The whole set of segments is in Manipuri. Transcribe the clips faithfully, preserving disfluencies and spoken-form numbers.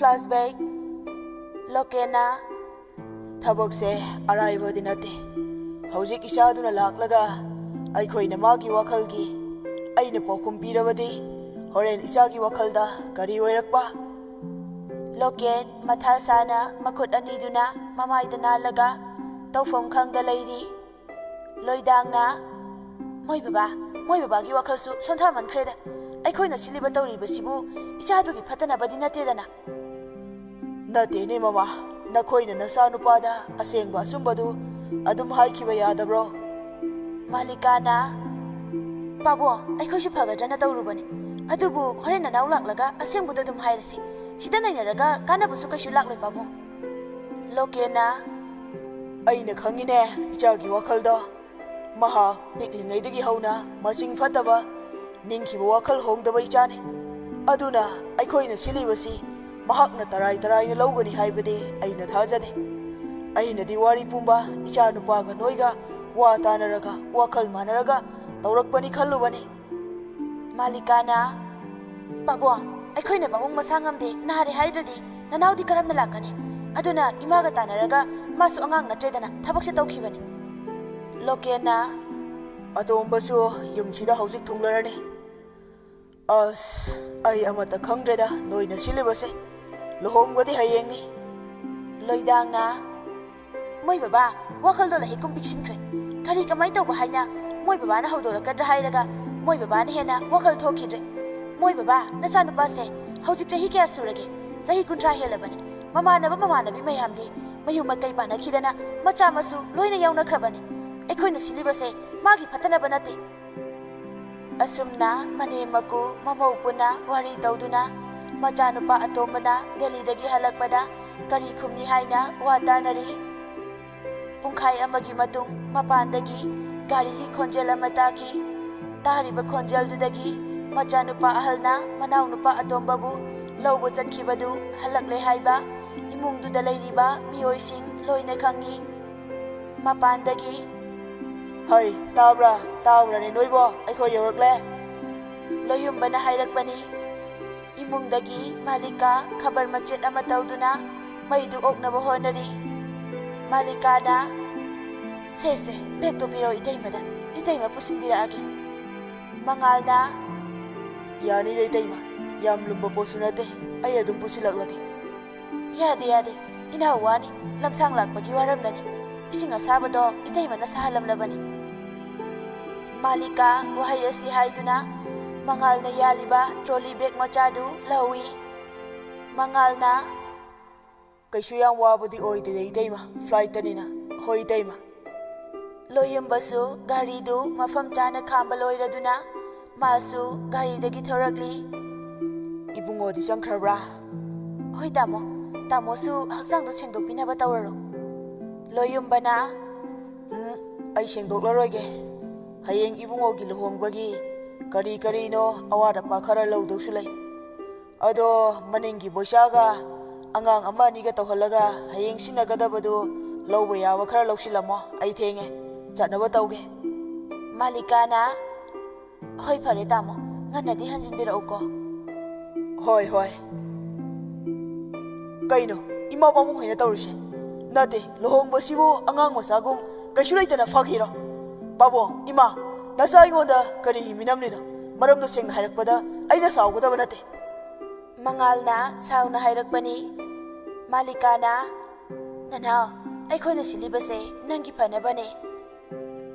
Flashback. ꯂꯣꯀꯦꯟꯅ, ꯊꯕꯛꯁꯦ ꯑꯔꯥꯏꯕꯗꯤ ꯅꯠꯇꯦ꯫ ꯍꯧꯖꯤꯛ ꯏꯆꯥꯗꯨꯅ ꯂꯥꯛꯂꯒ ꯑꯩꯈꯣꯏꯅ ꯃꯥꯒꯤ ꯋꯥꯈꯜꯒꯤ ꯑꯩꯅ ꯄꯥꯎꯈꯨꯝ ꯄꯤꯔꯕꯗꯤ ꯍꯣꯔꯦꯟ ꯏꯆꯥꯒꯤ ꯋꯥꯈꯜꯗ ꯀꯔꯤ ꯑꯣꯏꯔꯛꯄ? ꯂꯣꯀꯦꯟ ꯃꯊꯥ ꯁꯥꯅ ꯃꯈꯨꯠ ꯑꯅꯤꯗꯨꯅ ꯃꯃꯥꯏꯗ ꯅꯥꯜꯂꯒ ꯇꯧꯐꯝ ꯈꯪꯗ ꯂꯩꯔꯤ꯫ ꯂꯣꯏꯗꯥꯡꯅ, "ꯃꯣꯏ ꯕꯕꯥ, ꯃꯣꯏ ꯕꯕꯥꯒꯤ ꯋꯥꯈꯜꯁꯨ ꯁꯣꯟꯊꯃꯟꯈ꯭ꯔꯦꯗ꯫ ꯑꯩꯈꯣꯏꯅ ꯁꯤꯜꯂꯤꯕ ꯇꯧꯔꯤꯕꯁꯤꯕꯨ ꯏꯆꯥꯗꯨꯒꯤ ꯐꯠꯇꯅꯕꯗꯤ ꯅꯠꯇꯦꯗꯅ?" "ꯅꯠꯇꯦꯅꯦ ꯃꯃꯥ, ꯅꯈꯣꯏꯅ ꯅꯆꯥꯅꯨꯄꯥꯗ ꯑꯁꯦꯡꯕ ꯑꯆꯨꯝꯕꯗꯨ ꯑꯗꯨꯝ ꯍꯥꯏꯈꯤꯕ ꯌꯥꯗꯕ꯭ꯔꯣ?" ꯃꯥꯂꯤꯀꯥꯅ, "ꯄꯥꯕꯨꯡ, ꯑꯩꯈꯣꯏꯁꯨ ꯐꯒꯗ꯭ꯔꯅ ꯇꯧꯔꯨꯕꯅꯤ꯫ ꯑꯗꯨꯕꯨ ꯍꯣꯔꯦꯟ ꯅꯅꯥꯎ ꯂꯥꯛꯂꯒ ꯑꯁꯦꯡꯕꯗꯣ ꯑꯗꯨꯝ ꯍꯥꯏꯔꯁꯤ꯫ ꯁꯤꯗ ꯅꯩꯅꯔꯒ ꯀꯥꯟꯅꯕꯁꯨ ꯀꯩꯁꯨ ꯂꯥꯛꯂꯣꯏ, ꯄꯥꯕꯨꯡ꯫" ꯂꯣꯀꯦꯟꯅ, "ꯑꯩꯅ ꯈꯪꯉꯤꯅꯦ ꯏꯆꯥꯒꯤ ꯋꯥꯈꯜꯗꯣ꯫ ꯃꯍꯥꯛ ꯄꯤꯛꯂꯤꯉꯩꯗꯒꯤ ꯍꯧꯅ ꯃꯆꯤꯡ ꯐꯠꯇꯕ, ꯅꯤꯡꯈꯤꯕ ꯋꯥꯈꯜ ꯍꯣꯡꯗꯕ ꯏꯆꯥꯅꯤ꯫ ꯑꯗꯨꯅ ꯑꯩꯈꯣꯏꯅ ꯁꯤꯜꯂꯤꯕꯁꯤ ꯃꯍꯥꯛꯅ ꯇꯔꯥꯏ ꯇꯔꯥꯏꯅ ꯂꯧꯒꯅꯤ ꯍꯥꯏꯕꯗꯤ ꯑꯩꯅ ꯊꯥꯖꯗꯦ꯫ ꯑꯩꯅꯗꯤ ꯋꯥꯔꯤ ꯄꯨꯝꯕ ꯏꯆꯥꯅꯨꯄꯥꯒ ꯅꯣꯏꯒ ꯋꯥ ꯇꯥꯅꯔꯒ, ꯋꯥꯈꯜ ꯃꯥꯟꯅꯔꯒ ꯇꯧꯔꯛꯄꯅꯤ ꯈꯜꯂꯨꯕꯅꯤ꯫" ꯃꯥꯂꯤꯀꯥꯅ, "ꯄꯥꯕꯨꯡ, ꯑꯩꯈꯣꯏꯅ ꯄꯥꯕꯨꯡ ꯃꯁꯥ ꯉꯝꯗꯦ, ꯅꯥꯔꯦ ꯍꯥꯏꯗ꯭ꯔꯗꯤ ꯅꯅꯥꯎꯗꯤ ꯀꯔꯝꯅ ꯂꯥꯛꯀꯅꯤ? ꯑꯗꯨꯅ ꯏꯃꯥꯒ ꯇꯥꯟꯅꯔꯒ, ꯃꯥꯁꯨ ꯑꯉꯥꯡ ꯅꯠꯇ꯭ꯔꯦꯗꯅ, ꯊꯕꯛꯁꯦ ꯇꯧꯈꯤꯕꯅꯤ꯫" ꯂꯣꯀꯦꯟꯅ, "ꯑꯇꯣꯝꯕꯁꯨ ꯌꯨꯝꯁꯤꯗ ꯍꯧꯖꯤꯛ ꯊꯨꯡꯂꯔꯅꯤ꯫ ꯑꯁ, ꯑꯩ ꯑꯃꯠꯇ ꯈꯪꯗ꯭ꯔꯦꯗ ꯅꯣꯏꯅ ꯁꯤꯜꯂꯤꯕꯁꯦ꯫ ꯂꯨꯍꯣꯡꯕꯗꯤ ꯍꯌꯦꯡꯅꯤ꯫" ꯂꯣꯏꯗꯥꯡꯅ, "ꯃꯣꯏ ꯕꯕꯥ, ꯋꯥꯈꯜꯗꯣ ꯂꯥꯏꯍꯤꯛ ꯀꯨꯝ ꯄꯤꯛꯁꯤꯟꯈ꯭ꯔꯦ꯫ ꯀꯔꯤ ꯀꯃꯥꯏꯅ ꯇꯧꯕ ꯍꯥꯏꯅ ꯃꯣꯏ ꯕꯕꯥꯅ ꯍꯧꯗꯣꯔꯛꯀꯗ꯭ꯔꯥ ꯍꯥꯏꯔꯒ ꯃꯣꯏ ꯕꯕꯥꯅ ꯍꯦꯟꯅ ꯋꯥꯈꯜ ꯊꯣꯛꯈꯤꯗ꯭ꯔꯦ꯫ ꯃꯣꯏ ꯕꯕꯥ, ꯅꯆꯥꯅꯨꯄꯥꯁꯦ ꯍꯧꯖꯤꯛ ꯆꯍꯤ ꯀꯌꯥ ꯁꯨꯔꯒꯦ? ꯆꯍꯤ ꯀꯨꯟꯊ꯭ꯔꯥ ꯍꯦꯜꯂꯕꯅꯤ꯫ ꯃꯃꯥꯟꯅꯕ ꯃꯃꯥꯟꯅꯕꯤ ꯃꯌꯥꯝꯗꯤ ꯃꯌꯨꯝ ꯃꯀꯩ ꯄꯥꯟꯅꯈꯤꯗꯅ ꯃꯆꯥ ꯃꯁꯨ ꯂꯣꯏꯅ ꯌꯥꯎꯅꯈ꯭ꯔꯕꯅꯤ꯫ ꯑꯩꯈꯣꯏꯅ ꯁꯤꯜꯂꯤꯕꯁꯦ ꯃꯥꯒꯤ ꯐꯠꯇꯅꯕ ꯅꯠꯇꯦ꯫" ꯑꯁꯨꯝꯅ ꯃꯅꯦꯝ ꯃꯀꯨ ꯃꯃꯧ ꯄꯨꯟꯅ ꯋꯥꯔꯤ ꯇꯧꯗꯨꯅ ꯃꯆꯥꯅꯨꯄꯥ ꯑꯇꯣꯝꯕꯅ ꯗꯦꯜꯂꯤꯗꯒꯤ ꯍꯜꯂꯛꯄꯗ ꯀꯔꯤ ꯈꯨꯝꯅꯤ ꯍꯥꯏꯅ ꯋꯥ ꯇꯥꯅꯔꯤ꯫ ꯄꯨꯡꯈꯥꯏ ꯑꯃꯒꯤ ꯃꯇꯨꯡ ꯃꯄꯥꯟꯗꯒꯤ ꯒꯥꯔꯤꯒꯤ ꯈꯣꯟꯖꯦꯜ ꯑꯃ ꯇꯥꯈꯤ꯫ ꯇꯥꯔꯤꯕ ꯈꯣꯟꯖꯦꯜꯗꯨꯗꯒꯤ ꯃꯆꯥꯅꯨꯄꯥ ꯑꯍꯜꯅ ꯃꯅꯥꯎꯅꯨꯄꯥ ꯑꯇꯣꯝꯕꯕꯨ ꯂꯧꯕ ꯆꯠꯈꯤꯕꯗꯨ ꯍꯜꯂꯛꯂꯦ ꯍꯥꯏꯕ ꯏꯃꯨꯡꯗꯨꯗ ꯂꯩꯔꯤꯕ ꯃꯤꯑꯣꯏꯁꯤꯡ ꯂꯣꯏꯅ ꯈꯪꯉꯤ꯫ ꯃꯄꯥꯟꯗꯒꯤ, "ꯍꯩ, ꯇꯥꯕ꯭ꯔꯥ? ꯇꯥꯕ꯭ꯔꯥꯅꯦ ꯅꯣꯏꯕꯣ? ꯑꯩꯈꯣꯏ ꯌꯧꯔꯛꯂꯦ꯫" ꯂꯣꯌꯨꯝꯕꯅ ꯍꯥꯏꯔꯛꯄꯅꯤ꯫ ꯏꯃꯨꯡꯗꯒꯤ ꯃꯥꯂꯤꯀꯥ ꯈꯕꯔ ꯃꯆꯦꯠ ꯑꯃ ꯇꯧꯗꯨꯅ ꯃꯩꯗꯨ ꯑꯣꯛꯅꯕ ꯍꯣꯠꯅꯔꯤ꯫ ꯃꯥꯂꯤꯀꯥꯅ, "ꯁꯦ, ꯁꯦ, ꯕꯦꯒꯇꯣ ꯄꯤꯔꯛꯑꯣ ꯏꯇꯩꯃꯗ, ꯏꯇꯩꯃ ꯄꯨꯁꯤꯟꯕꯤꯔꯛꯑꯒꯦ"꯫ ꯃꯉꯥꯜꯅ, "ꯌꯥꯅꯤꯗ ꯏꯇꯩꯃ, ꯌꯥꯝ ꯂꯨꯝꯕ ꯄꯣꯠꯁꯨ ꯅꯠꯇꯦ, ꯑꯩ ꯑꯗꯨꯝ ꯄꯨꯁꯤꯜꯂꯛꯂꯒꯦ"꯫ "ꯌꯥꯗꯦ, ꯌꯥꯗꯦ, ꯏꯅꯥꯎ ꯋꯥꯅꯤ, ꯂꯝꯁꯥꯡ ꯂꯥꯛꯄꯒꯤ ꯋꯥꯔꯝꯂꯅꯤ, ꯏꯁꯤꯡ ꯑꯁꯥꯕꯗꯣ ꯏꯇꯩꯃꯅ ꯁꯥꯍꯜꯂꯝꯂꯕꯅꯤ"꯫ ꯃꯥꯂꯤꯀꯥ ꯋꯥꯍꯩ ꯑꯁꯤ ꯍꯥꯏꯗꯨꯅ ꯃꯉꯥꯜꯅ ꯌꯥꯜꯂꯤꯕ ꯇ꯭ꯔꯣꯂꯤ ꯕꯦꯒ ꯃꯆꯥꯗꯨ ꯂꯧꯏ꯫ ꯃꯉꯥꯜꯅ, "ꯀꯩꯁꯨ ꯌꯥꯝ ꯋꯥꯕꯗꯤ ꯑꯣꯏꯗꯦꯗ ꯏꯇꯩꯃ, ꯐ꯭ꯂꯥꯏꯠꯇꯅꯤꯅ"꯫ "ꯍꯣꯏ ꯏꯇꯩꯃ"꯫ ꯂꯣꯌꯨꯝꯕꯁꯨ ꯒꯥꯔꯤꯗꯨ ꯃꯐꯝ ꯆꯥꯅ ꯈꯥꯝꯕ ꯂꯣꯏꯔꯗꯨꯅ ꯃꯥꯁꯨ ꯒꯥꯔꯤꯗꯒꯤ ꯊꯣꯔꯛꯂꯤ꯫ "ꯏꯕꯨꯡꯉꯣꯗꯤ ꯆꯪꯈ꯭ꯔꯕ꯭ꯔꯥ?" "ꯍꯣꯏ ꯇꯥꯃꯣ, ꯇꯥꯃꯣꯁꯨ ꯍꯛꯆꯥꯡꯗꯣ ꯁꯦꯡꯗꯣꯛꯄꯤꯅꯕ ꯇꯧꯔꯔꯣ"꯫ ꯂꯣꯌꯨꯝꯕꯅ, "ꯎꯝ, ꯑꯩ ꯁꯦꯡꯗꯣꯛꯂꯔꯣꯏꯒꯦ꯫ ꯍꯌꯦꯡ ꯏꯕꯨꯡꯉꯣꯒꯤ ꯂꯨꯍꯣꯡꯕꯒꯤ ꯀꯔꯤ ꯀꯔꯤꯅꯣ ꯑꯋꯥꯠ ꯑꯄꯥ ꯈꯔ ꯂꯧꯗꯧꯁꯨ ꯂꯩ꯫ ꯑꯗꯣ ꯃꯅꯤꯡꯒꯤ ꯕꯣꯏꯆꯥꯒ ꯑꯉꯥꯡ ꯑꯃ ꯑꯅꯤꯒ ꯇꯧꯍꯜꯂꯒ ꯍꯌꯦꯡ ꯁꯤꯟꯅꯒꯗꯕꯗꯨ ꯂꯧꯕ ꯌꯥꯕ ꯈꯔ ꯂꯧꯁꯤꯜꯂꯝꯃꯣ꯫ ꯑꯩ ꯊꯦꯡꯉꯦ, ꯆꯠꯅꯕ ꯇꯧꯒꯦ"꯫ ꯃꯥꯂꯤꯀꯥꯅ, "ꯍꯣꯏ, ꯐꯔꯦ ꯇꯥꯃꯣ, ꯉꯟꯅꯗꯤ ꯍꯟꯖꯤꯟꯕꯤꯔꯛꯎꯀꯣ"꯫ "ꯍꯣꯏ, ꯍꯣꯏ"꯫ ꯀꯩꯅꯣ ꯏꯃꯥ ꯄꯥꯕꯨꯡ ꯍꯣꯏꯅ ꯇꯧꯔꯤꯁꯦ? ꯅꯠꯇꯦ, ꯂꯨꯍꯣꯡꯕꯁꯤꯕꯨ ꯑꯉꯥꯡ ꯃꯆꯥꯒꯨꯝ ꯀꯩꯁꯨ ꯂꯩꯇꯅ ꯐꯥꯈꯤꯔꯣ? ꯄꯥꯕꯨꯡ, ꯏꯃꯥ, ꯅꯆꯥ ꯑꯩꯉꯣꯟꯗ ꯀꯔꯤꯒꯤ ꯃꯤꯅꯝꯂꯤꯅꯣ? ꯃꯔꯝꯗꯣ ꯁꯦꯡꯅ ꯍꯥꯏꯔꯛꯄꯗ ꯑꯩꯅ ꯁꯥꯎꯒꯗꯕ ꯅꯠꯇꯦ꯫ ꯃꯉꯥꯜꯅ ꯁꯥꯎꯅ ꯍꯥꯏꯔꯛꯄꯅꯤ꯫ ꯃꯥꯂꯤꯀꯥꯅ, "ꯅꯅꯥꯎ, ꯑꯩꯈꯣꯏꯅ ꯁꯤꯜꯂꯤꯕꯁꯦ ꯅꯪꯒꯤ ꯐꯅꯕꯅꯦ"꯫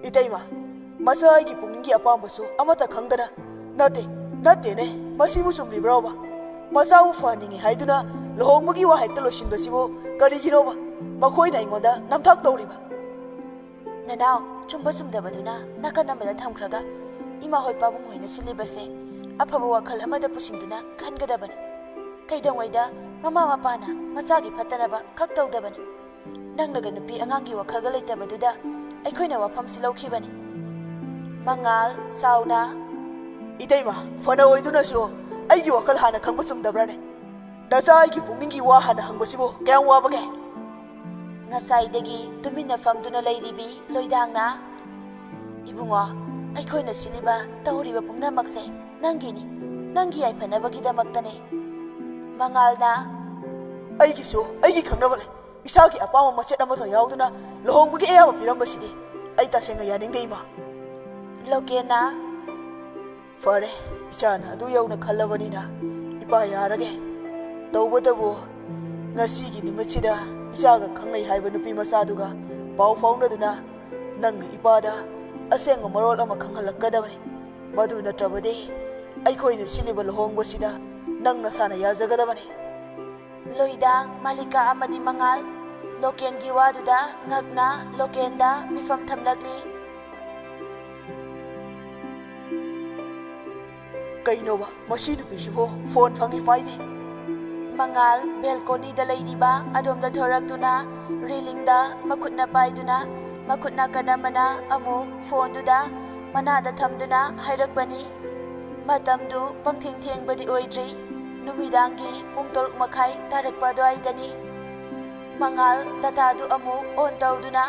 "ꯏꯇꯩꯃ, ꯃꯆꯥ ꯑꯩꯒꯤ ꯄꯨꯛꯅꯤꯡꯒꯤ ꯑꯄꯥꯝꯕꯁꯨ ꯑꯃꯠꯇ ꯈꯪꯗꯅ"꯫ "ꯅꯠꯇꯦ, ꯅꯠꯇꯦꯅꯦ, ꯃꯁꯤꯕꯨ ꯆꯨꯝꯂꯤꯕ꯭ꯔꯣꯕ? ꯃꯆꯥꯕꯨ ꯐꯍꯟꯅꯤꯡꯉꯤ ꯍꯥꯏꯗꯨꯅ ꯂꯨꯍꯣꯡꯕꯒꯤ ꯋꯥ ꯍꯦꯛꯇ ꯂꯣꯏꯁꯤꯟꯕꯁꯤꯕꯨ ꯀꯔꯤꯒꯤꯅꯣꯕ? ꯃꯈꯣꯏꯅ ꯑꯩꯉꯣꯟꯗ ꯅꯝꯊꯥꯛ ꯇꯧꯔꯤꯕ"꯫ ꯅꯅꯥꯎ, ꯆꯨꯝꯕ ꯆꯨꯝꯗꯕꯗꯨꯅ ꯅꯥꯀꯟ ꯑꯃꯗ ꯊꯝꯈ꯭ꯔꯒ, ꯏꯃꯥ ꯍꯣꯏ ꯄꯥꯕꯨꯡ ꯍꯣꯏꯅ ꯁꯤꯜꯂꯤꯕꯁꯦ ꯑꯐꯕ ꯋꯥꯈꯜ ꯑꯃꯗ ꯄꯨꯁꯤꯟꯗꯨꯅ ꯈꯟꯒꯗꯕꯅꯤ꯫ ꯀꯩꯗꯧꯉꯩꯗ ꯃꯃꯥ ꯃꯄꯥꯅ ꯃꯆꯥꯒꯤ ꯐꯠꯇꯅꯕ ꯈꯛ ꯇꯧꯗꯕꯅꯤ꯫ ꯅꯪꯅꯒ ꯅꯨꯄꯤ ꯑꯉꯥꯡꯒꯤ ꯋꯥꯈꯜꯒ ꯂꯩꯇꯕꯗꯨꯗ ꯑꯩꯈꯣꯏꯅ ꯋꯥꯐꯝꯁꯤ ꯂꯧꯈꯤꯕꯅꯤ꯫ ꯃꯉꯥꯜ, ꯁꯥꯎꯅ, "ꯏꯇꯩꯃ, ꯐꯅ ꯑꯣꯏꯗꯨꯅꯁꯨ ꯑꯩꯒꯤ ꯋꯥꯈꯜ ꯍꯥꯟꯅ ꯈꯪꯕ ꯆꯨꯝꯗꯕ꯭ꯔꯥꯅꯦ? ꯅꯆꯥ ꯑꯩꯒꯤ ꯄꯨꯛꯅꯤꯡꯒꯤ ꯋꯥ ꯍꯥꯟꯅ ꯍꯪꯕꯁꯤꯕꯨ ꯀꯌꯥꯝ ꯋꯥꯕꯒꯦ?" ꯉꯁꯥꯏꯗꯒꯤ ꯇꯨꯃꯤꯟꯅ ꯐꯝꯗꯨꯅ ꯂꯩꯔꯤꯕꯤ ꯂꯣꯏꯗꯥꯡꯅ, "ꯏꯕꯨꯡꯉꯣ, ꯑꯩꯈꯣꯏꯅ ꯁꯤꯜꯂꯤꯕ ꯇꯧꯔꯤꯕ ꯄꯨꯝꯅꯃꯛꯁꯦ ꯅꯪꯒꯤꯅꯤ꯫ ꯅꯪꯒꯤ ꯌꯥꯏꯐꯅꯕꯒꯤꯗꯃꯛꯇꯅꯦ꯫ ꯃꯉꯥꯜꯅ, "ꯑꯩꯒꯤꯁꯨ ꯑꯩꯒꯤ ꯈꯪꯅꯕ ꯂꯩ꯫ ꯏꯁꯥꯒꯤ ꯑꯄꯥꯝꯕ ꯃꯆꯦꯠ ꯑꯃꯠꯇ ꯌꯥꯎꯗꯅ ꯂꯨꯍꯣꯡꯕꯒꯤ ꯑꯌꯥꯕ ꯄꯤꯔꯝꯕꯁꯤꯗꯤ ꯑꯩ ꯇꯁꯦꯡꯅ ꯌꯥꯅꯤꯡꯗꯦ, ꯏꯃꯥ꯫" ꯂꯣꯀꯦꯟꯅ, "ꯐꯔꯦ, ꯏꯆꯥꯅ ꯑꯗꯨ ꯌꯧꯅ ꯈꯜꯂꯕꯅꯤꯅ ꯏꯄꯥ ꯌꯥꯔꯒꯦ꯫ ꯇꯧꯕꯇꯕꯨ ꯉꯁꯤꯒꯤ ꯅꯨꯃꯤꯠꯁꯤꯗ ꯏꯆꯥꯒ ꯈꯪꯅꯩ ꯍꯥꯏꯕ ꯅꯨꯄꯤ ꯃꯆꯥꯗꯨꯒ ꯄꯥꯎ ꯐꯥꯎꯅꯗꯨꯅ ꯅꯪꯅ ꯏꯄꯥꯗ ꯑꯁꯦꯡꯕ ꯃꯔꯣꯜ ꯑꯃ ꯈꯪꯍꯜꯂꯛꯀꯗꯕꯅꯤ꯫ ꯃꯗꯨ ꯅꯠꯇ꯭ꯔꯕꯗꯤ ꯑꯩꯈꯣꯏꯅ ꯁꯤꯜꯂꯤꯕ ꯂꯨꯍꯣꯡꯕꯁꯤꯗ ꯅꯪ ꯅꯁꯥꯅ ꯌꯥꯖꯒꯗꯕꯅꯤ꯫" ꯂꯣꯏꯗꯥꯡ, ꯃꯥꯂꯤꯀꯥ ꯑꯃꯗꯤ ꯃꯉꯥꯜ ꯂꯣꯀꯦꯟꯒꯤ ꯋꯥꯗꯨꯗ ꯉꯛꯅ ꯂꯣꯀꯦꯟꯗ ꯃꯤꯐꯝ ꯊꯝꯂꯛꯂꯤ꯫ "ꯀꯩꯅꯣꯕ, ꯃꯁꯤ ꯅꯨꯄꯤꯁꯤꯕꯨ ꯐꯣꯟ ꯐꯪꯉꯤ ꯄꯥꯏꯗꯦ?" ꯃꯉꯥꯜ ꯕꯦꯜꯀꯣꯅꯤꯗ ꯂꯩꯔꯤꯕ ꯑꯗꯣꯝꯗ ꯊꯣꯔꯛꯇꯨꯅ ꯔꯦꯂꯤꯡꯗ ꯃꯈꯨꯠꯅ ꯄꯥꯏꯗꯨꯅ, ꯃꯈꯨꯠ ꯅꯥꯀꯟ ꯑꯃꯅ ꯑꯃꯨꯛ ꯐꯣꯟꯗꯨꯗ ꯃꯅꯥꯗ ꯊꯝꯗꯨꯅ ꯍꯥꯏꯔꯛꯄꯅꯤ꯫ ꯃꯇꯝꯗꯨ ꯄꯪꯊꯦꯡ ꯊꯦꯡꯕꯗꯤ ꯑꯣꯏꯗ꯭ꯔꯤ꯫ ꯅꯨꯃꯤꯗꯥꯡꯒꯤ ꯄꯨꯡ ꯇꯔꯨꯛ ꯃꯈꯥꯏ ꯇꯥꯔꯛꯄ ꯑꯗꯨꯋꯥꯏꯗꯅꯤ꯫ ꯃꯉꯥꯜ ꯗꯇꯥꯗꯨ ꯑꯃꯨꯛ ꯑꯣꯟ ꯇꯧꯗꯨꯅ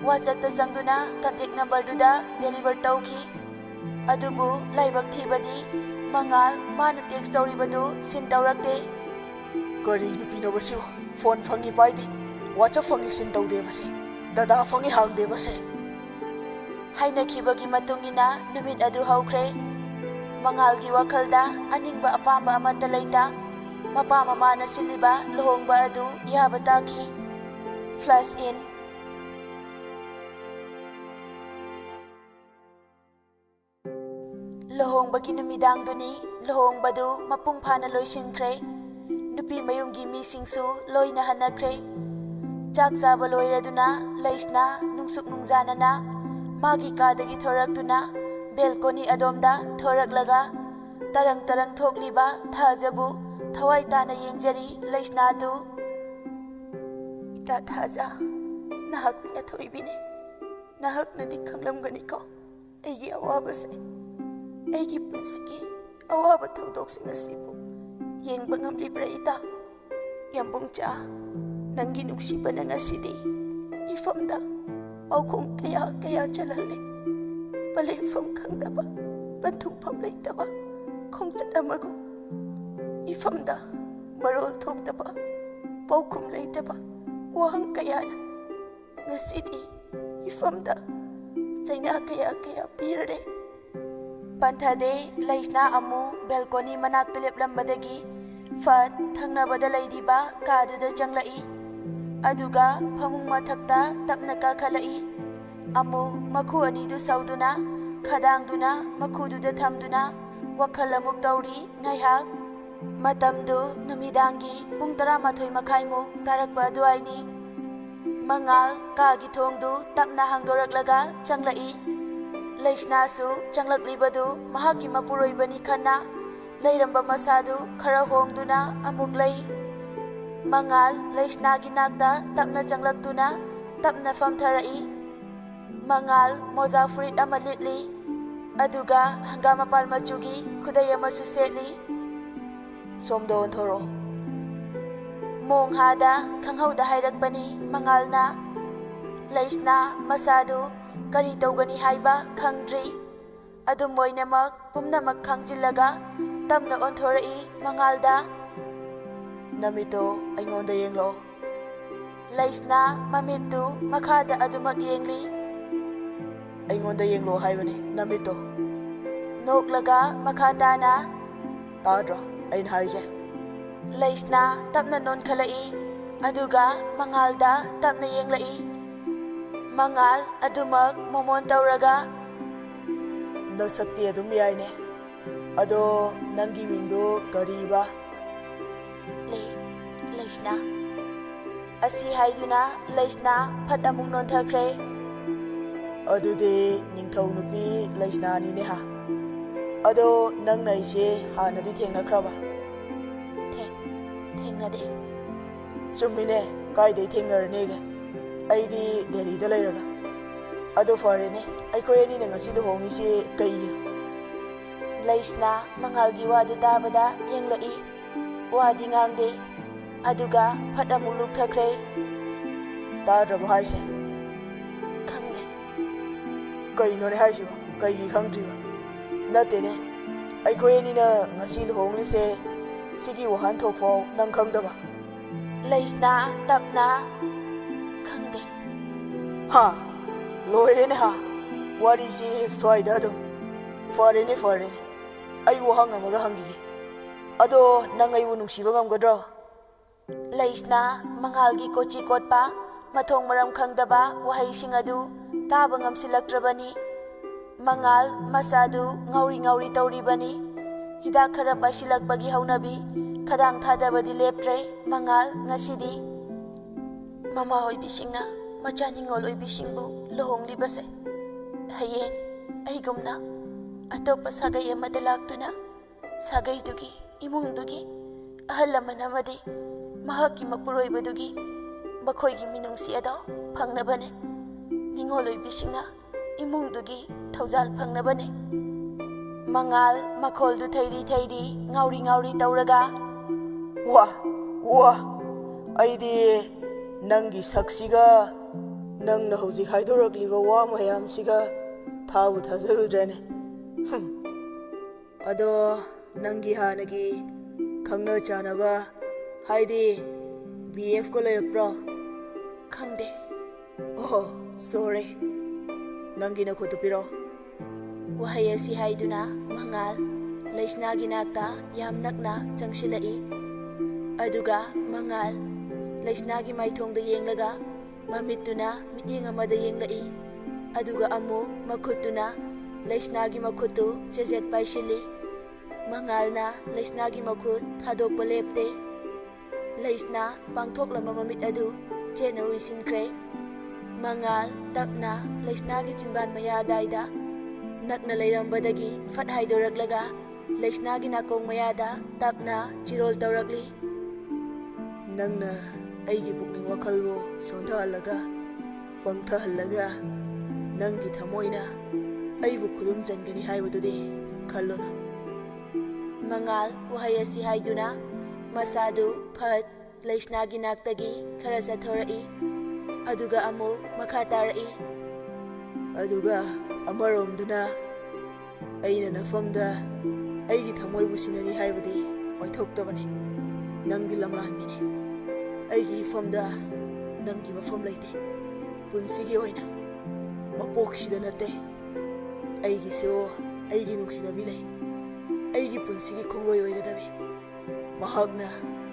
WhatsAppꯇ ꯆꯪꯗꯨꯅ ꯀꯟꯇꯦꯛ ꯅꯝꯕꯔꯗꯨꯗ ꯗꯦꯂꯤꯚꯔ ꯇꯧꯈꯤ꯫ ꯑꯗꯨꯕꯨ ꯂꯥꯏꯕꯛ ꯊꯤꯕꯗꯤ ꯃꯉꯥꯜ ꯃꯥꯅ ꯇꯦꯛꯁ ꯇꯧꯔꯤꯕꯗꯨ ꯁꯤꯟ ꯇꯧꯔꯛꯇꯦ꯫ "ꯀꯔꯤ ꯅꯨꯄꯤꯅꯣꯕ ꯁꯤꯕꯨ? ꯐꯣꯟ ꯐꯪꯉꯤ ꯄꯥꯏꯗꯦ, WhatsApp ꯐꯪꯉꯤ ꯁꯤꯟ ꯇꯧꯗꯦꯕꯁꯦ, ꯗꯇꯥ ꯐꯪꯉꯤ ꯍꯥꯡꯗꯦꯕꯁꯦ꯫" ꯍꯥꯏꯅꯈꯤꯕꯒꯤ ꯃꯇꯨꯡ ꯏꯟꯅ ꯅꯨꯃꯤꯠ ꯑꯗꯨ ꯍꯧꯈ꯭ꯔꯦ꯫ ꯃꯉꯥꯜꯒꯤ ꯋꯥꯈꯜꯗ ꯑꯅꯤꯡꯕ ꯑꯄꯥꯝꯕ ꯑꯃꯠꯇ ꯂꯩꯇ, ꯃꯄꯥ ꯃꯃꯥꯅ ꯁꯤꯜꯂꯤꯕ ꯂꯨꯍꯣꯡꯕ ꯑꯗꯨ ꯌꯥꯕ ꯇꯥꯈꯤ꯫ Flash in. ꯂꯨꯍꯣꯡꯕꯒꯤ ꯅꯨꯃꯤꯗꯥꯡꯗꯨꯅꯤ꯫ ꯂꯨꯍꯣꯡꯕꯗꯨ ꯃꯄꯨꯡ ꯐꯥꯅ ꯂꯣꯏꯁꯤꯟꯈ꯭ꯔꯦ꯫ ꯅꯨꯄꯤ ꯃꯌꯨꯝꯒꯤ ꯃꯤꯁꯤꯡꯁꯨ ꯂꯣꯏꯅ ꯍꯟꯅꯈ꯭ꯔꯦ꯫ ꯆꯥꯛ ꯆꯥꯕ ꯂꯣꯏꯔꯗꯨꯅ ꯂꯩꯁꯅꯥ ꯅꯨꯡꯁꯨꯛ ꯅꯨꯡꯖꯥꯅꯅ ꯃꯥꯒꯤ ꯀꯥꯗꯒꯤ ꯊꯣꯔꯛꯇꯨꯅ ꯕꯦꯜꯀꯣꯅꯤ ꯑꯗꯣꯝꯗ ꯊꯣꯔꯛꯂꯒ ꯇꯔꯪ ꯇꯔꯪ ꯊꯣꯛꯂꯤꯕ ꯊꯥꯖꯕꯨ ꯊꯋꯥꯏ ꯇꯥꯅ ꯌꯦꯡꯖꯔꯤ ꯂꯩꯁꯅꯥꯗꯨ꯫ "ꯏꯇꯥ ꯊꯥꯖ, ꯅꯍꯥꯛꯇꯤ ꯑꯊꯣꯏꯕꯤꯅꯤ꯫ ꯅꯍꯥꯛꯅꯗꯤ ꯈꯪꯂꯝꯒꯅꯤꯀꯣ ꯑꯩꯒꯤ ꯑꯋꯥꯕꯁꯦ, ꯑꯩꯒꯤ ꯄꯨꯟꯁꯤꯒꯤ ꯑꯋꯥꯕ ꯊꯧꯗꯣꯛꯁꯤꯡ ꯑꯁꯤꯕꯨ ꯌꯦꯡꯕ ꯉꯝꯂꯤꯕ꯭ꯔꯥ ꯏꯇꯥ?" ꯌꯥꯝꯕꯨꯡꯆꯥ, ꯅꯪꯒꯤ ꯅꯨꯡꯁꯤꯕꯅ ꯉꯁꯤꯗꯤ ꯏꯐꯝꯗ ꯄꯥꯎꯈꯣꯡ ꯀꯌꯥ ꯀꯌꯥ ꯆꯜꯍꯜꯂꯦ꯫ ꯄꯂꯦꯝꯐꯝ ꯈꯪꯗꯕ, ꯄꯟꯊꯨꯡꯐꯝ ꯂꯩꯇꯕ, ꯈꯣꯡꯆꯠ ꯑꯃꯒꯨꯝ ꯏꯐꯝꯗ ꯃꯔꯣꯜ ꯊꯣꯛꯇꯕ, ꯄꯥꯎꯈꯨꯝ ꯂꯩꯇꯕ ꯋꯥꯍꯪ ꯀꯌꯥꯅ ꯉꯁꯤꯗꯤ ꯏꯐꯝꯗ ꯆꯩꯅꯥ ꯀꯌꯥ ꯀꯌꯥ ꯄꯤꯔꯔꯦ꯫ ꯄꯟꯊꯗꯦ꯫ ꯂꯩꯁꯅꯥ ꯑꯃꯨ ꯕꯦꯜꯀꯣꯅꯤ ꯃꯅꯥꯛꯇ ꯂꯦꯞꯂꯝꯕꯗꯒꯤ ꯐꯠ ꯊꯪꯅꯕꯗ ꯂꯩꯔꯤꯕ ꯀꯥꯗꯨꯗ ꯆꯪꯂꯛꯏ꯫ ꯑꯗꯨꯒ ꯐꯃꯨꯡ ꯃꯊꯛꯇ ꯇꯞꯅ ꯀꯥꯈꯠꯂꯛꯏ꯫ ꯑꯃꯨ ꯃꯈꯨ ꯑꯅꯤꯗꯨ ꯁꯧꯗꯨꯅ, ꯈꯗꯥꯡꯗꯨꯅ ꯃꯈꯨꯗꯨꯗ ꯊꯝꯗꯨꯅ ꯋꯥꯈꯜ ꯑꯃꯨꯛ ꯇꯧꯔꯤ ꯉꯥꯏꯍꯥꯛ꯫ ꯃꯇꯝꯗꯨ ꯅꯨꯃꯤꯗꯥꯡꯒꯤ ꯄꯨꯡ ꯇꯔꯥꯃꯥꯊꯣꯏ ꯃꯈꯥꯏꯃꯨꯛ ꯇꯥꯔꯛꯄ ꯑꯗꯨꯋꯥꯏꯅꯤ꯫ ꯃꯉꯥꯜ ꯀꯥꯒꯤ ꯊꯣꯡꯗꯨ ꯇꯞꯅ ꯍꯥꯡꯗꯣꯔꯛꯂꯒ ꯆꯪꯂꯛꯏ꯫ ꯂꯩꯁꯅꯥꯁꯨ ꯆꯪꯂꯛꯂꯤꯕꯗꯨ ꯃꯍꯥꯛꯀꯤ ꯃꯄꯨꯔꯣꯏꯕꯅꯤ ꯈꯟꯅ ꯂꯩꯔꯝꯕ ꯃꯁꯥꯗꯨ ꯈꯔ ꯍꯣꯡꯗꯨꯅ ꯑꯃꯨꯛ ꯂꯩ꯫ ꯃꯉꯥꯜ ꯂꯩꯁꯅꯥꯒꯤ ꯅꯥꯛꯇ ꯇꯞꯅ ꯆꯪꯂꯛꯇꯨꯅ ꯇꯞꯅ ꯐꯝꯊꯔꯛꯏ꯫ ꯃꯉꯥꯜ ꯃꯣꯖꯥ ꯐꯨꯔꯤꯠ ꯑꯃ ꯂꯤꯠꯂꯤ, ꯑꯗꯨꯒ ꯍꯪꯒꯥꯝ ꯃꯄꯥꯜ ꯃꯆꯨꯒꯤ ꯈꯨꯗꯩ ꯑꯃꯁꯨ ꯁꯦꯠꯂꯤ꯫ "ꯁꯣꯝꯗ ꯑꯣꯟꯊꯣꯔꯛꯑꯣ," ꯃꯣꯡꯍꯥꯗ ꯈꯪꯍꯧꯗ ꯍꯥꯏꯔꯛꯄꯅꯤ ꯃꯉꯥꯜꯅ꯫ ꯂꯩꯁꯅꯥ ꯃꯁꯥꯗꯨ ꯀꯔꯤ ꯇꯧꯒꯅꯤ ꯍꯥꯏꯕ ꯈꯪꯗ꯭ꯔꯤ꯫ ꯑꯗꯨꯝ ꯑꯣꯏꯅꯃꯛ ꯄꯨꯝꯅꯃꯛ ꯈꯪꯖꯤꯜꯂꯒ ꯇꯞꯅ ꯑꯣꯟꯊꯣꯔꯛꯏ ꯃꯉꯥꯜꯗ꯫ "ꯅꯃꯤꯠꯇꯣ ꯑꯩꯉꯣꯟꯗ ꯌꯦꯡꯂꯛꯑꯣ꯫" ꯂꯩꯁꯅꯥ ꯃꯃꯤꯠꯇꯨ ꯃꯈꯥꯗ ꯑꯗꯨꯃꯛ ꯌꯦꯡꯂꯤ꯫ "ꯑꯩꯉꯣꯟꯗ ꯌꯦꯡꯂꯛꯑꯣ ꯍꯥꯏꯕꯅꯦ, ꯅꯃꯤꯠꯇꯣ꯫" ꯅꯣꯛꯂꯒ ꯃꯈꯥ ꯇꯥꯅ, "ꯇꯥꯗ꯭ꯔꯣ ꯑꯩꯅ ꯍꯥꯏꯁꯦ?" ꯂꯩꯁꯅꯥ ꯇꯞꯅ ꯅꯣꯟꯈꯠꯂꯛꯏ, ꯑꯗꯨꯒ ꯃꯉꯥꯜꯗ ꯇꯞꯅ ꯌꯦꯡꯂꯛꯏ꯫ ꯃꯉꯥꯜ ꯑꯗꯨꯃꯛ ꯃꯣꯃꯣꯟ ꯇꯧꯔꯒ, "ꯅꯁꯛꯇꯤ ꯑꯗꯨꯝ ꯌꯥꯏꯅꯦ꯫ ꯑꯗꯣ ꯅꯪꯒꯤ ꯃꯤꯡꯗꯣ ꯀꯔꯤꯕ?" "ꯂꯩ, ꯂꯩꯁꯅꯥ꯫" ꯑꯁꯤ ꯍꯥꯏꯗꯨꯅ ꯂꯩꯁꯅꯥ ꯐꯠ ꯑꯃꯨꯛ ꯅꯣꯟꯊꯈ꯭ꯔꯦ꯫ "ꯑꯗꯨꯗꯤ ꯅꯤꯡꯊꯧ ꯅꯨꯄꯤ ꯂꯩꯁꯅꯥꯅꯤꯅꯦ ꯍꯥ? ꯑꯗꯣ ꯅꯪꯅ ꯑꯩꯁꯦ ꯍꯥꯟꯅꯗꯤ ꯊꯦꯡꯅꯈ꯭ꯔꯕ?" "ꯊꯦꯡ-, ꯊꯦꯡꯅꯗꯦ꯫" "ꯆꯨꯝꯃꯤꯅꯦ, ꯀꯥꯏꯗꯩ ꯊꯦꯡꯅꯔꯅꯦꯒꯦ? ꯑꯩꯗꯤ ꯗꯦꯜꯂꯤꯗ ꯂꯩꯔꯒ꯫ ꯑꯗꯣ ꯐꯔꯦꯅꯦ, ꯑꯩꯈꯣꯏ ꯑꯅꯤꯅ ꯉꯁꯤ ꯂꯨꯍꯣꯡꯉꯤꯁꯦ ꯀꯩꯒꯤꯅꯣ?" ꯂꯩꯁꯅꯥ ꯃꯉꯥꯜꯒꯤ ꯋꯥꯗꯨ ꯇꯥꯕꯗ ꯌꯦꯡꯂꯛꯏ꯫ ꯋꯥꯗꯤ ꯉꯥꯡꯗꯦ, ꯑꯗꯨꯒ ꯐꯠ ꯑꯃꯨꯛ ꯂꯨꯞꯊꯈ꯭ꯔꯦ꯫ "ꯇꯥꯗ꯭ꯔꯕꯣ ꯍꯥꯏꯁꯦ?" "ꯈꯪꯗꯦ꯫" "ꯀꯩꯅꯣꯅꯦ ꯍꯥꯏꯁꯤꯕꯣ? ꯀꯩꯒꯤ ꯈꯪꯗ꯭ꯔꯤꯕ?" "ꯅꯠꯇꯦꯅꯦ, ꯑꯩꯈꯣꯏ ꯑꯅꯤꯅ ꯉꯁꯤ ꯂꯨꯍꯣꯡꯂꯤꯁꯦ, ꯁꯤꯒꯤ ꯋꯥꯍꯟꯊꯣꯛ ꯐꯥꯎ ꯅꯪ ꯈꯪꯗꯕ? ꯂꯩꯁꯅꯥ, ꯇꯞꯅ, "ꯈꯪꯗꯦ꯫" ꯍꯥ? ꯂꯣꯏꯔꯦꯅꯦ ꯍꯥ? ꯋꯥꯔꯤꯁꯤ ꯁ꯭ꯋꯥꯏꯗ ꯑꯗꯨꯝ꯫ ꯐꯔꯦꯅꯦ, ꯐꯔꯦꯅꯦ꯫ ꯑꯩ ꯋꯥꯍꯪ ꯑꯃꯒ ꯍꯪꯈꯤꯒꯦ꯫ ꯑꯗꯣ ꯅꯪ ꯑꯩꯕꯨ ꯅꯨꯡꯁꯤꯕ ꯉꯝꯒꯗ꯭ꯔꯣ? ꯂꯩꯁꯅꯥ, ꯃꯉꯥꯜꯒꯤ ꯀꯣꯆꯤ ꯀꯣꯠꯄ, ꯃꯊꯣꯡ ꯃꯔꯝ ꯈꯪꯗꯕ ꯋꯥꯍꯩꯁꯤꯡ ꯑꯗꯨ ꯇꯥꯕ ꯉꯝꯁꯤꯜꯂꯛꯇ꯭ꯔꯕꯅꯤ꯫ ꯃꯉꯥꯜ ꯃꯁꯥꯗꯨ ꯉꯥꯎꯔꯤ ꯉꯥꯎꯔꯤ ꯇꯧꯔꯤꯕꯅꯤ꯫ ꯍꯤꯗꯥꯛ ꯈꯔ ꯄꯥꯏꯁꯤꯜꯂꯛꯄꯒꯤ ꯍꯧꯅꯕꯤ ꯈꯗꯥꯡ ꯊꯥꯗꯕꯗꯤ ꯂꯦꯞꯇ꯭ꯔꯦ ꯃꯉꯥꯜ ꯉꯁꯤꯗꯤ꯫ ꯃꯃꯥ ꯑꯣꯏꯕꯤꯁꯤꯡꯅ ꯃꯆꯥ ꯅꯤꯡꯉꯣꯜ ꯑꯣꯏꯕꯤꯁꯤꯡꯕꯨ ꯂꯨꯍꯣꯡꯂꯤꯕꯁꯦ, ꯍꯌꯦꯡ ꯑꯩꯒꯨꯝꯅ ꯑꯇꯣꯞꯄ ꯁꯥꯒꯩ ꯑꯃꯗ ꯂꯥꯛꯇꯨꯅ ꯁꯥꯒꯩꯗꯨꯒꯤ, ꯏꯃꯨꯡꯗꯨꯒꯤ ꯑꯍꯜ ꯂꯃꯟ ꯑꯃꯗꯤ ꯃꯍꯥꯛꯀꯤ ꯃꯄꯨꯔꯣꯏꯕꯗꯨꯒꯤ, ꯃꯈꯣꯏꯒꯤ ꯃꯤꯅꯨꯡꯁꯤ ꯑꯗꯣ ꯐꯪꯅꯕꯅꯦ꯫ ꯅꯤꯡꯉꯣꯜ ꯑꯣꯏꯕꯤꯁꯤꯡꯅ ꯏꯃꯨꯡꯗꯨꯒꯤ ꯊꯧꯖꯥꯜ ꯐꯪꯅꯕꯅꯦ꯫ ꯃꯉꯥꯜ ꯃꯈꯣꯜꯗꯨ ꯊꯩꯔꯤ ꯊꯩꯔꯤ, ꯉꯥꯎꯔꯤ ꯉꯥꯎꯔꯤ ꯇꯧꯔꯒ, "ꯋꯥ, ꯋꯥ, ꯑꯩꯗꯤ ꯅꯪꯒꯤ ꯁꯛꯁꯤꯒ ꯅꯪꯅ ꯍꯧꯖꯤꯛ ꯍꯥꯏꯗꯣꯔꯛꯂꯤꯕ ꯋꯥ ꯃꯌꯥꯝꯁꯤꯒ ꯊꯥꯕꯨ ꯊꯥꯖꯔꯨꯗ꯭ꯔꯦꯅꯦ꯫ ꯍꯨꯝ꯫ ꯑꯗꯣ ꯅꯪꯒꯤ ꯍꯥꯟꯅꯒꯤ ꯈꯪꯅ ꯆꯥꯟꯅꯕ, ꯍꯥꯏꯗꯤ ꯕꯤ ꯑꯦꯐꯀ ꯂꯩꯔꯛꯄ꯭ꯔꯣ?" "ꯈꯪꯗꯦ꯫" "ꯑꯣꯍꯣ, ꯁꯣꯔꯤ꯫ ꯅꯪꯒꯤ ꯅꯈꯨꯠꯇꯨ ꯄꯤꯔꯛꯑꯣ꯫" ꯋꯥꯍꯩ ꯑꯁꯤ ꯍꯥꯏꯗꯨꯅ ꯃꯉꯥꯜ ꯂꯩꯁꯅꯥꯒꯤ ꯅꯥꯛꯇ ꯌꯥꯝ ꯅꯛꯅ ꯆꯪꯁꯤꯜꯂꯛꯏ꯫ ꯑꯗꯨꯒ ꯃꯉꯥꯜ ꯂꯩꯁꯅꯥꯒꯤ ꯃꯥꯏꯊꯣꯡꯗ ꯌꯦꯡꯂꯒ ꯃꯃꯤꯠꯇꯨꯅ ꯃꯤꯠꯌꯦꯡ ꯑꯃꯗ ꯌꯦꯡꯂꯛꯏ꯫ ꯑꯗꯨꯒ ꯑꯃꯨꯛ ꯃꯈꯨꯠꯇꯨꯅ ꯂꯩꯁꯅꯥꯒꯤ ꯃꯈꯨꯠꯇꯨ ꯆꯦꯖꯦꯠ ꯄꯥꯏꯁꯤꯜꯂꯤ꯫ ꯃꯉꯥꯜꯅ ꯂꯩꯁꯅꯥꯒꯤ ꯃꯈꯨꯠ ꯊꯥꯗꯣꯛꯄ ꯂꯦꯞꯇꯦ꯫ ꯂꯩꯁꯅꯥ ꯄꯥꯡꯊꯣꯛꯂꯝꯕ ꯃꯃꯤꯠ ꯑꯗꯨ ꯆꯦꯠꯅ ꯎꯏꯁꯤꯟꯈ꯭ꯔꯦ꯫ ꯃꯉꯥꯜ ꯇꯞꯅ ꯂꯩꯁꯅꯥꯒꯤ ꯆꯤꯟꯕꯥꯟ ꯃꯌꯥ ꯑꯗꯥꯏꯗ ꯅꯛꯅ ꯂꯩꯔꯝꯕꯗꯒꯤ ꯐꯠ ꯍꯥꯏꯗꯣꯔꯛꯂꯒ ꯂꯩꯁꯅꯥꯒꯤ ꯅꯥꯀꯣꯡ ꯃꯌꯥꯗ ꯇꯞꯅ ꯆꯤꯔꯣꯜ ꯇꯧꯔꯛꯂꯤ꯫ "ꯅꯪꯅ ꯑꯩꯒꯤ ꯄꯨꯛꯅꯤꯡ ꯋꯥꯈꯜꯕꯨ ꯁꯣꯟꯊꯍꯜꯂꯒ, ꯄꯪꯊꯍꯜꯂꯒ, ꯅꯪꯒꯤ ꯊꯃꯣꯏꯅ ꯑꯩꯕꯨ ꯈꯨꯗꯨꯝ ꯆꯟꯒꯅꯤ ꯍꯥꯏꯕꯗꯨꯗꯤ ꯈꯜꯂꯨꯅꯨ꯫" ꯃꯉꯥꯜ ꯋꯥꯍꯩ ꯑꯁꯤ ꯍꯥꯏꯗꯨꯅ ꯃꯁꯥꯗꯨ ꯐꯠ ꯂꯩꯁꯅꯥꯒꯤ ꯅꯥꯛꯇꯒꯤ ꯈꯔ ꯆꯠꯊꯣꯔꯛꯏ꯫ ꯑꯗꯨꯒ ꯑꯃꯨꯛ ꯃꯈꯥ ꯇꯥꯔꯛꯏ꯫ "ꯑꯗꯨꯒ ꯑꯃꯔꯣꯝꯗꯅ ꯑꯩꯅ ꯅꯐꯝꯗ ꯑꯩꯒꯤ ꯊꯃꯣꯏꯕꯨ ꯁꯤꯟꯅꯅꯤ ꯍꯥꯏꯕꯗꯤ ꯑꯣꯏꯊꯣꯛꯇꯕꯅꯤ꯫ ꯅꯪꯗꯤ ꯂꯝꯂꯥꯟꯕꯤꯅꯤ꯫ ꯑꯩꯒꯤ ꯏꯐꯝꯗ ꯅꯪꯒꯤ ꯃꯐꯝ ꯂꯩꯇꯦ꯫ ꯄꯨꯟꯁꯤꯒꯤ ꯑꯣꯏꯅ ꯃꯄꯣꯛꯁꯤꯗ ꯅꯠꯇꯦ, ꯑꯩꯒꯤꯁꯨ ꯑꯩꯒꯤ ꯅꯨꯡꯁꯤꯅꯕꯤ ꯂꯩ꯫ ꯑꯩꯒꯤ ꯄꯨꯟꯁꯤꯒꯤ ꯈꯣꯡꯂꯣꯏ ꯑꯣꯏꯒꯗꯕꯤ꯫ ꯃꯍꯥꯛꯅ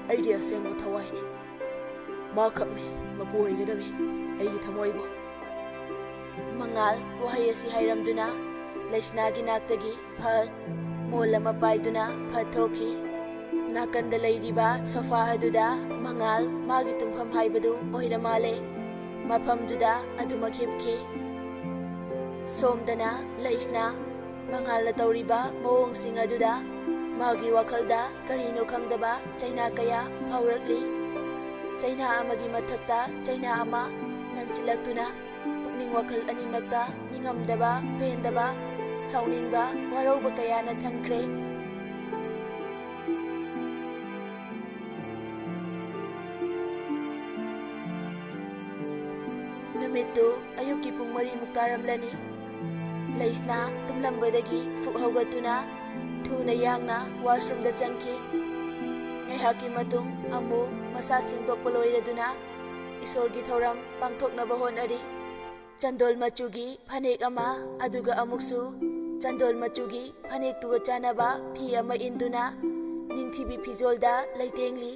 ꯑꯩꯒꯤ ꯑꯁꯦꯡꯕ ꯊꯋꯥꯏꯅꯤ꯫ ꯃꯍꯥꯛꯈꯛꯅꯤ ꯃꯄꯨ ꯑꯣꯏꯒꯗꯕꯤ ꯑꯩꯒꯤ ꯊꯃꯣꯏꯕꯨ꯫ ꯃꯉꯥꯜ ꯋꯥꯍꯩ ꯑꯁꯤ ꯍꯥꯏꯔꯝꯗꯨꯅ ꯂꯩꯁꯅꯥꯒꯤ ꯅꯥꯛꯇꯒꯤ ꯐꯠ ꯃꯣꯜ ꯑꯃ ꯄꯥꯏꯗꯨꯅ ꯐꯠ ꯊꯣꯛꯈꯤ꯫ ꯅꯥꯀꯟꯗ ꯂꯩꯔꯤꯕ ꯁꯣꯐꯥ ꯑꯗꯨꯗ ꯃꯉꯥꯜ ꯃꯥꯒꯤ ꯇꯨꯝꯐꯝ ꯍꯥꯏꯕꯗꯨ ꯑꯣꯏꯔ ꯃꯥꯜꯂꯦ꯫ ꯃꯐꯝꯗꯨꯗ ꯑꯗꯨꯃꯛ ꯍꯤꯞꯈꯤ꯫ ꯁꯣꯝꯗꯅ ꯂꯩꯁꯅꯥ ꯃꯉꯥꯜꯅ ꯇꯧꯔꯤꯕ ꯃꯑꯣꯡꯁꯤꯡ ꯑꯗꯨꯗ ꯃꯥꯒꯤ ꯋꯥꯈꯜꯗ ꯀꯔꯤꯅꯣ ꯈꯪꯗꯕ ꯆꯩꯅꯥ ꯀꯌꯥ ꯐꯥꯎꯔꯛꯂꯤ꯫ ꯆꯩꯅꯥ ꯑꯃꯒꯤ ꯃꯊꯛꯇ ꯆꯩꯅꯥ ꯑꯃ ꯅꯟꯁꯤꯜꯂꯛꯇꯨꯅ ꯄꯨꯛꯅꯤꯡ ꯋꯥꯈꯜ ꯑꯅꯤꯃꯛꯇ ꯅꯤꯡꯉꯝꯗꯕ, ꯄꯦꯟꯗꯕ, ꯁꯥꯎꯅꯤꯡꯕ, ꯋꯥꯔꯧꯕ ꯀꯌꯥꯅ ꯊꯟꯈ꯭ꯔꯦ꯫ ꯅꯨꯃꯤꯠꯇꯨ ꯑꯌꯨꯛꯀꯤ ꯄꯨꯡ ꯃꯔꯤꯃꯨꯛ ꯇꯥꯔꯝꯂꯅꯤ꯫ ꯂꯩꯁꯅꯥ ꯇꯨꯝꯂꯝꯕꯗꯒꯤ ꯐꯨꯛ ꯍꯧꯒꯠꯇꯨꯅ ꯊꯨꯅ ꯌꯥꯡꯅ ꯋꯥꯁꯔꯨꯝꯗ ꯆꯪꯈꯤ꯫ ꯉꯥꯏꯍꯥꯛꯀꯤ ꯃꯇꯨꯡ ꯑꯃꯨꯛ ꯃꯁꯥ ꯁꯦꯡꯗꯣꯛꯄ ꯂꯣꯏꯔꯗꯨꯅ ꯏꯁꯣꯔꯒꯤ ꯊꯧꯔꯝ ꯄꯥꯡꯊꯣꯛꯅꯕ ꯍꯣꯠꯅꯔꯤ꯫ ꯆꯟꯗꯣꯜ ꯃꯆꯨꯒꯤ ꯐꯅꯦꯛ ꯑꯃ, ꯑꯗꯨꯒ ꯑꯃꯨꯛꯁꯨ ꯆꯟꯗꯣꯜ ꯃꯆꯨꯒꯤ ꯐꯅꯦꯛꯇꯨꯒ ꯆꯥꯟꯅꯕ ꯐꯤ ꯑꯃ ꯏꯟꯗꯨꯅ ꯅꯤꯡꯊꯤꯕꯤ ꯐꯤꯖꯣꯜꯗ ꯂꯩꯇꯦꯡꯂꯤ꯫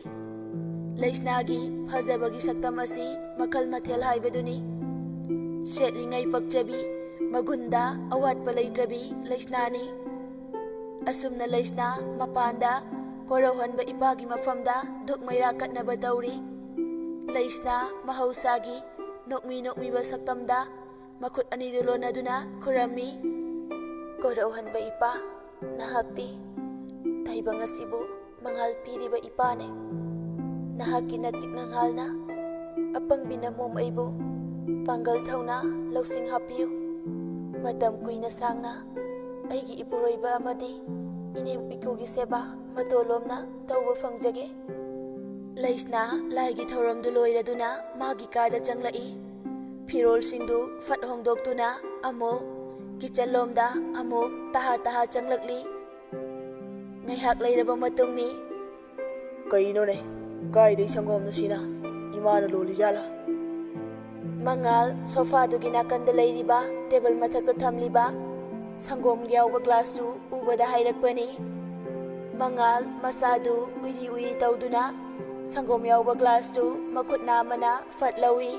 ꯂꯩꯁꯅꯥꯒꯤ ꯐꯖꯕꯒꯤ ꯁꯛꯇꯝ ꯑꯁꯤ ꯃꯈꯜ ꯃꯊꯦꯜ ꯍꯥꯏꯕꯗꯨꯅꯤ꯫ ꯁꯦꯠꯂꯤꯉꯩ ꯄꯛꯆꯕꯤ, ꯃꯒꯨꯟꯗ ꯑꯋꯥꯠꯄ ꯂꯩꯇ꯭ꯔꯕꯤ ꯂꯩꯁꯅꯥꯅꯤ꯫ ꯑꯁꯨꯝꯅ ꯂꯩꯁꯅꯥ ꯃꯄꯥꯟꯗ ꯀꯣꯔꯧꯍꯟꯕ ꯏꯄꯥꯒꯤ ꯃꯐꯝꯗ ꯙꯨꯛ ꯃꯩꯔꯥ ꯀꯠꯅꯕ ꯇꯧꯔꯤ꯫ ꯂꯩꯁꯅꯥ ꯃꯍꯧꯁꯥꯒꯤ ꯅꯣꯛꯃꯤ ꯅꯣꯛꯃꯤꯕ ꯁꯛꯇꯝꯗ ꯃꯈꯨꯠ ꯑꯅꯤꯗꯨ ꯂꯣꯟꯅꯗꯨꯅ ꯈꯨꯔꯝꯃꯤ꯫ ꯀꯣꯔꯧꯍꯟꯕ ꯏꯄꯥ, ꯅꯍꯥꯛꯇꯤ ꯇꯥꯏꯕꯪ ꯑꯁꯤꯕꯨ ꯃꯉꯥꯜ ꯄꯤꯔꯤꯕ ꯏꯄꯥꯅꯤ꯫ ꯅꯍꯥꯛꯀꯤ ꯅꯇꯤꯛ ꯅꯉꯥꯜꯅ ꯑꯄꯪꯕꯤ ꯅꯃꯣꯝ ꯑꯩꯕꯨ ꯄꯥꯡꯒꯜ ꯊꯧꯅꯥ ꯂꯧꯁꯤꯡ ꯍꯥꯞꯄꯤꯌꯨ꯫ ꯃꯇꯝ ꯀꯨꯏꯅ ꯁꯥꯡꯅ ꯑꯩꯒꯤ ꯏꯄꯨꯔꯣꯏꯕ ꯑꯃꯗꯤ ꯏꯅꯦꯝ ꯏꯀꯨꯒꯤ ꯁꯦꯕꯥ ꯃꯇꯣꯂꯣꯝꯅ ꯇꯧꯕ ꯐꯪꯖꯒꯦ꯫ ꯂꯩꯁꯅꯥ ꯂꯥꯏꯒꯤ ꯊꯧꯔꯝꯗꯨ ꯂꯣꯏꯔꯗꯨꯅ ꯃꯥꯒꯤ ꯀꯥꯗ ꯆꯪꯂꯛꯏ꯫ ꯐꯤꯔꯣꯜꯁꯤꯡꯗꯨ ꯐꯠ ꯍꯣꯡꯗꯣꯛꯇꯨꯅ ꯑꯃꯨꯛ ꯀꯤꯆꯟꯂꯣꯝꯗ ꯑꯃꯨꯛ ꯇꯍꯥ ꯇꯍꯥ ꯆꯪꯂꯛꯂꯤ꯫ ꯉꯥꯏꯍꯥꯛ ꯂꯩꯔꯕ ꯃꯇꯨꯡꯅꯤ꯫ ꯀꯩꯅꯣꯅꯦ? ꯀꯥꯏꯗꯩ ꯁꯪꯒꯣꯝꯅꯣ ꯁꯤꯅ? ꯏꯃꯥꯅ ꯂꯣꯜꯂꯤꯖꯥꯠꯂꯥ? ꯃꯉꯥꯜ ꯁꯣꯐꯥꯗꯨꯒꯤ ꯅꯥꯀꯟꯗ ꯂꯩꯔꯤꯕ ꯇꯦꯕꯜ ꯃꯊꯛꯇ ꯊꯝꯂꯤꯕ ꯁꯪꯒꯣꯝ ꯌꯥꯎꯕ ꯒ꯭ꯂꯥꯁꯇꯨ ꯎꯕꯗ ꯍꯥꯏꯔꯛꯄꯅꯤ꯫ ꯃꯉꯥꯜ ꯃꯁꯥꯗꯨ ꯎꯏꯔꯤ ꯎꯏꯔꯤ ꯇꯧꯗꯨꯅ ꯁꯪꯒꯣꯝ ꯌꯥꯎꯕ ꯒ꯭ꯂꯥꯁꯇꯨ ꯃꯈꯨꯠ ꯅꯥꯝꯃꯅ ꯐꯠ ꯂꯧꯏ꯫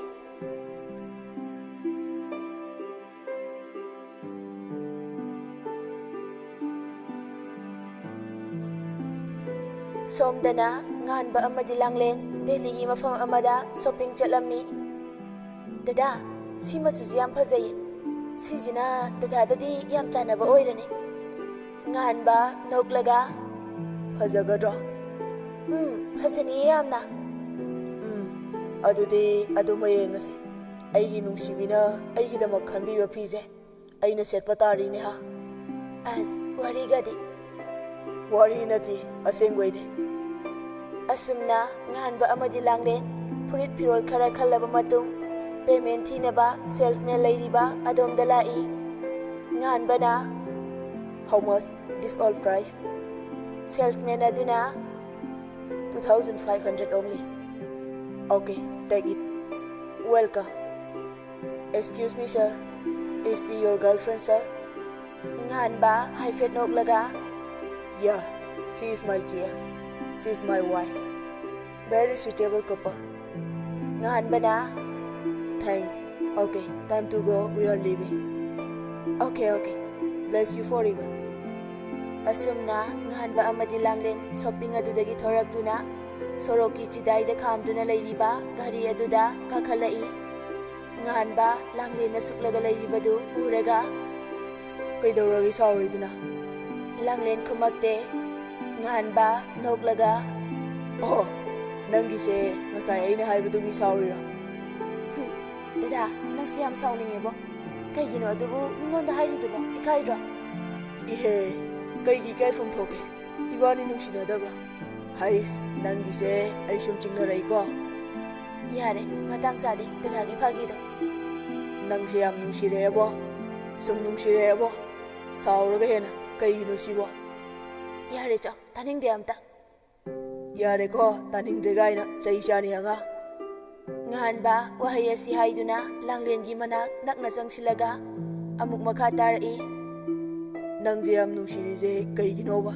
ꯁꯣꯝꯗꯅ ꯉꯥꯟꯕ ꯑꯃꯗꯤ ꯂꯥꯡꯂꯦꯟ ꯗꯦꯜꯂꯤꯒꯤ ꯃꯐꯝ ꯑꯃꯗ ꯁꯣꯄꯤꯡ ꯆꯠꯂꯝꯃꯤ꯫ "ꯗꯗꯥ, ꯁꯤ ꯃꯆꯨꯁꯤ ꯌꯥꯝ ꯐꯖꯩꯌꯦ꯫ ꯁꯤꯁꯤꯅ ꯗꯗꯥꯗꯗꯤ ꯌꯥꯝ ꯆꯥꯟꯅꯕ ꯑꯣꯏꯔꯅꯤ꯫" ꯉꯥꯟꯕ ꯅꯣꯛꯂꯒ, "ꯐꯖꯒꯗ꯭ꯔꯣ?" "ꯎꯝ, ꯐꯖꯅꯤꯌꯦ ꯌꯥꯝꯅ꯫" "ꯎꯝ, ꯑꯗꯨꯗꯤ ꯑꯗꯨꯃ ꯌꯦꯡꯉꯁꯤ꯫ ꯑꯩꯒꯤ ꯅꯨꯡꯁꯤꯕꯤꯅ ꯑꯩꯒꯤꯗꯃꯛ ꯈꯟꯕꯤꯕ ꯐꯤꯁꯦ ꯑꯩꯅ ꯁꯦꯠꯄ ꯇꯥꯔꯤꯅꯦ ꯍꯥ?" ꯑꯁ, ꯋꯥꯔꯤꯒꯗꯤ꯫ "ꯋꯥꯔꯤ ꯅꯠꯇꯦ, ꯑꯁꯦꯡꯕꯩꯅꯦ꯫" ꯑꯁꯨꯝꯅ ꯉꯥꯟꯕ ꯑꯃꯗꯤ ꯂꯥꯡꯂꯦꯟ ꯐꯨꯔꯤꯠ ꯐꯤꯔꯣꯜ ꯈꯔ ꯈꯜꯂꯕ ꯃꯇꯨꯡ, ꯄꯦꯃꯦꯟ ꯊꯤꯅꯕ ꯁꯦꯜꯁꯃꯦꯟ ꯂꯩꯔꯤꯕ ꯑꯗꯣꯝꯗ ꯂꯥꯛꯏ꯫ ꯉꯥꯟꯕꯅ, "How much this all price?" Salesman ꯑꯗꯨꯅ, "Two thousand five hundred only." "Okay, take it. Welcome." "Excuse me, sir. Is she your girlfriend, sir?" ꯉꯥꯟꯕ ꯍꯥꯏꯐꯦꯠ ꯅꯣꯛꯂꯒ, "Yeah, she is my G F. She is my wife. Very suitable couple." ꯉꯥꯟꯕꯅ, "Thanks. Okay, time to go. We are leaving." "Okay, okay. Bless you forever." ꯑꯁꯨꯝꯅ ꯉꯥꯟꯕ ꯑꯃꯗꯤ ꯂꯥꯡꯂꯦꯟ ꯁꯣꯄꯤꯡ ꯑꯗꯨꯗꯒꯤ ꯊꯣꯔꯛꯇꯨꯅ ꯁꯣꯔꯣꯛꯀꯤ ꯆꯤꯗꯥꯏꯗ ꯈꯥꯝꯗꯨꯅ ꯂꯩꯔꯤꯕ ꯒꯥꯔꯤ ꯑꯗꯨꯗ ꯀꯥꯈꯠꯂꯛꯏ꯫ ꯉꯥꯟꯕ ꯂꯥꯡꯂꯦꯟꯅ ꯁꯨꯛꯂꯒ ꯂꯩꯔꯤꯕꯗꯨ ꯎꯔꯒ, "ꯀꯩꯗꯧꯔꯒꯦ ꯁꯥꯎꯔꯤꯗꯨꯅ?" ꯂꯥꯡꯂꯦꯟ ꯈꯨꯝꯃꯛꯇꯦ꯫ ꯉꯥꯟꯕ ꯅꯣꯛꯂꯒ, "ꯑꯣ, ꯅꯪꯒꯤꯁꯦ ꯉꯁꯥꯏ ꯑꯩꯅ ꯍꯥꯏꯕꯗꯨꯒꯤ ꯁꯥꯎꯔꯤꯔꯣ?" "ꯍꯨꯝ, ꯗꯗꯥ, ꯅꯪꯁꯦ ꯌꯥꯝ ꯁꯥꯎꯅꯤꯡꯉꯦꯕꯣ꯫ ꯀꯩꯒꯤꯅꯣ ꯑꯗꯨꯕꯨ ꯃꯤꯉꯣꯟꯗ ꯍꯥꯏꯔꯤꯗꯨꯕꯣ? ꯏꯀꯥꯏꯗ꯭ꯔꯣ?" "ꯏꯍꯦ, ꯀꯩꯒꯤ ꯏꯀꯥꯏꯐꯝ ꯊꯣꯛꯀꯦ? ꯏꯕꯥꯅꯤ ꯅꯨꯡꯁꯤꯅꯗꯕ꯭ꯔꯥ?" "ꯍꯩꯁ, ꯅꯪꯒꯤꯁꯦ ꯑꯩ ꯁꯨꯝ ꯆꯤꯡꯅꯔꯛꯏꯀꯣ꯫" "ꯌꯥꯔꯦ, ꯃꯇꯥꯡ ꯆꯥꯗꯦ ꯗꯗꯥꯒꯤ ꯐꯥꯒꯤꯗꯣ꯫" "ꯅꯪꯁꯦ ꯌꯥꯝ ꯅꯨꯡꯁꯤꯔꯛꯑꯦꯕꯣ, ꯁꯨꯝ ꯅꯨꯡꯁꯤꯔꯛꯑꯦꯕꯣ꯫ ꯁꯥꯎꯔꯒ ꯍꯦꯟꯅ ꯀꯩꯒꯤꯅꯣ ꯁꯤꯕꯣ?" ꯌꯥꯔꯦ ꯆꯣ, ꯇꯥꯅꯤꯡꯗꯦ ꯑꯝꯇ꯫ ꯌꯥꯔꯦꯀꯣ, ꯇꯥꯅꯤꯡꯗ꯭ꯔꯦ ꯀꯥꯏꯅ ꯆꯩ ꯆꯥꯅꯤ ꯑꯉꯥꯡ꯫ ꯉꯍꯥꯟꯕ ꯋꯥꯍꯩ ꯑꯁꯤ ꯍꯥꯏꯗꯨꯅ ꯂꯥꯡꯂꯦꯟꯒꯤ ꯃꯅꯥꯛ ꯅꯛꯅ ꯆꯪꯁꯤꯜꯂꯒ ꯑꯃꯨꯛ ꯃꯈꯥ ꯇꯥꯔꯛꯏ꯫ ꯅꯪꯁꯦ ꯌꯥꯝ ꯅꯨꯡꯁꯤꯔꯤꯁꯦ ꯀꯩꯒꯤꯅꯣꯕ?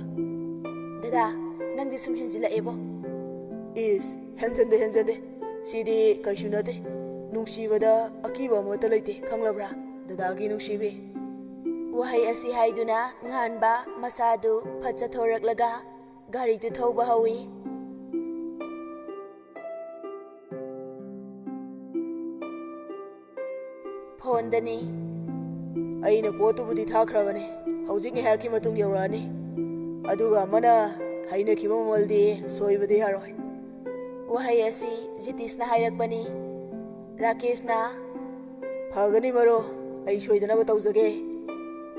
ꯗꯗꯥ, ꯅꯪꯗꯤ ꯁꯨꯝ ꯍꯦꯟꯖꯤꯜꯂꯛꯑꯦꯕꯣ꯫ ꯏꯁ, ꯍꯦꯟꯖꯟꯗꯦ, ꯍꯦꯟꯖꯟꯗꯦ꯫ ꯁꯤꯗꯤ ꯀꯩꯁꯨ ꯅꯠꯇꯦ꯫ ꯅꯨꯡꯁꯤꯕꯗ ꯑꯀꯤꯕ ꯑꯃꯠꯇ ꯂꯩꯇꯦ, ꯈꯪꯂꯕ꯭ꯔꯥ, ꯗꯗꯥꯒꯤ ꯅꯨꯡꯁꯤꯕꯤ? ꯋꯥꯍꯩ ꯑꯁꯤ ꯍꯥꯏꯗꯨꯅ ꯉꯍꯥꯟꯕ ꯃꯁꯥꯗꯨ ꯐꯠ ꯆꯠꯊꯣꯔꯛꯂꯒ ꯒꯥꯔꯤꯗꯨ ꯊꯧꯕ ꯍꯧꯏ꯫ ꯐꯣꯟꯗꯅꯤ꯫ ꯑꯩꯅ ꯄꯣꯠꯇꯨꯕꯨꯗꯤ ꯊꯥꯈ꯭ꯔꯕꯅꯤ, ꯍꯧꯖꯤꯛ ꯉꯥꯏꯍꯥꯛꯀꯤ ꯃꯇꯨꯡ ꯌꯧꯔꯛꯑꯅꯤ꯫ ꯑꯗꯨꯒ ꯑꯃꯅ ꯍꯥꯏꯅꯈꯤꯕ ꯃꯃꯜꯗꯤ ꯁꯣꯏꯕꯗꯤ ꯌꯥꯔꯣꯏ꯫ ꯋꯥꯍꯩ ꯑꯁꯤ ꯖꯤꯇꯤꯁꯅ ꯍꯥꯏꯔꯛꯄꯅꯤ꯫ ꯔꯥꯀꯦꯁꯅ, "ꯐꯒꯅꯤ ꯃꯔꯨꯞ, ꯑꯩ ꯁꯣꯏꯗꯅꯕ ꯇꯧꯖꯒꯦ꯫"